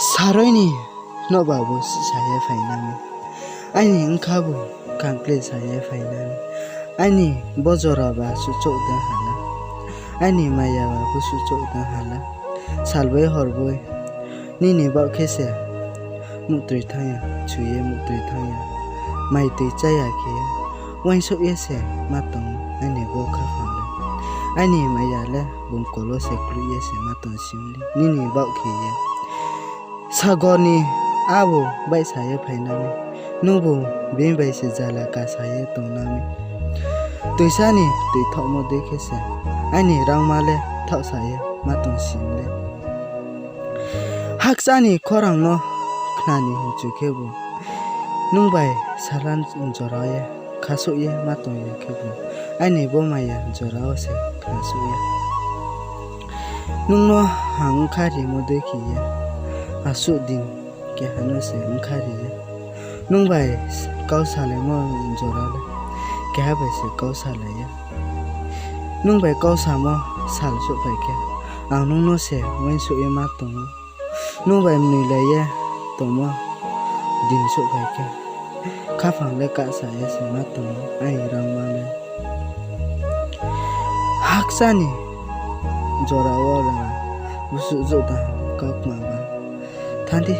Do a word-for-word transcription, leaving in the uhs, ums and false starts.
Saroi ni nouhba bo sisa ye phainai mi, aini bkha bo kangkle sa ye phainai mi, aini bo jora ba suhchouh dei hala, aini maya ba bo suhchouh dei hala, salboi horboi nini baoh khe se muhtoi thanng ya, chu ye muhtoi thanng ya, maitoi chá ya khe ye, uaingsouh ye se ma tong aini bo khaphang le, aini maya le bung kol wo se kluh ye se ma tong sing le, nini baoh khe ye. Sagor ni abo baihsa ye phainai mi, nungbu bini bai se jala kasa ye tongnai mi. Toisa ni toi thaohmo dei khe se, aini rangma le thaohsa ye ma tong sing le. Hakcha ni khorang no khna ni hingchu khebu, nung bai sala jora ye khasouh ye ma tong ya khebu, aini bo maya jora wo se khnasouh ye. Nung no ang bkha rimo dei khe ye, asuh din keha no se bkha ri ye. Nung bai kau salaimo jora le keha bai se kau salai ya. Nung bai kau samo sal souhphai khe, ang nung no se uaingsouh ye ma tong ou. Nung bai mnoilai ye tongmo din souhphai khe, khaphang le kahsa ye se ma tong ou, aini rangma le. Hakcha ni jora wo le busuh jouh dei hala kau kma ba. Thanng di,